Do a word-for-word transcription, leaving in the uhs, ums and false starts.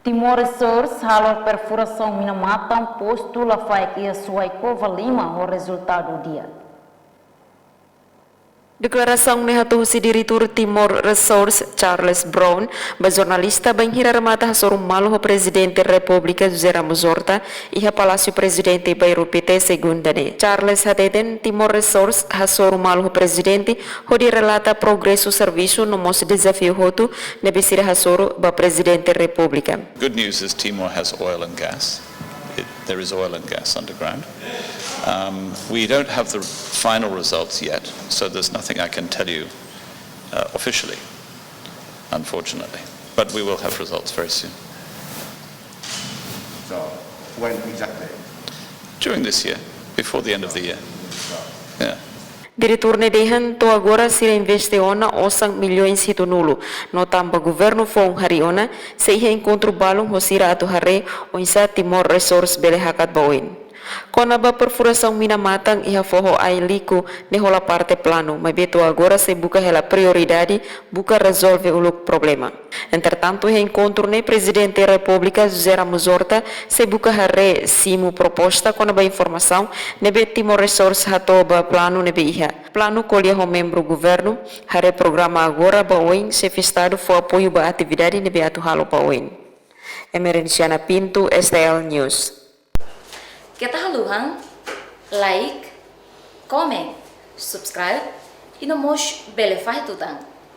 Timor Resources halo perfurasaun mina-matan postu Lafaek iha Suai Covalima ho rezultadu di'ak. Deklarasaun ne'e hato'o husi Diretór Timor Resources, Charles Brown, ba jornalista bainhira remata hasoru malu ho Prezidente Repúblika José Ramos Horta iha Palásiu Prezidente, Bairru Pité, segunda ne'e. Charles hateten Timor Resources hasoru malu ho Prezidente hodi relata progresu servisu no mós dezafiu hotu ne'ebé sira hasoru ba Prezidente Repúblika. Good news is Timor has oil and gas. It, there is oil and gas underground. Um, we don't have the final results yet, so there's nothing I can tell you, uh, officially, unfortunately. But we will have results very soon. So, when exactly? During this year, before the end of the year. Yeah. Diretór ne'e dehan to'o agora sira investe ona osan milhões hitunulu, no tanba governu foun harii ona, sei iha enkontru balun ho sira atu haree oinsá Timor Resources bele hakat ba oin. Kona-ba perfurasaun mina-matan iha foho Ain Liku ne'e hola parte planu, maibé to'o agora sei buka hela prioridade, buka rezolve uluk problema. Entretantu, iha enkontru ne'e Prezidente Repúblika José Ramos Horta sei buka haree simu proposta kona-ba informasaun ne'ebé Timor Resources hato'o ba planu ne'ebé iha. Planu ko'alia ho membru governu, haree programa agora ba oin, Xefe Estadu fó apoiu ba atividade ne'ebé atu halo ba oin. Emerenciana Pinto, S T L News. Keta haluha like, comment, subscribe, i no mós bele fahe tutan.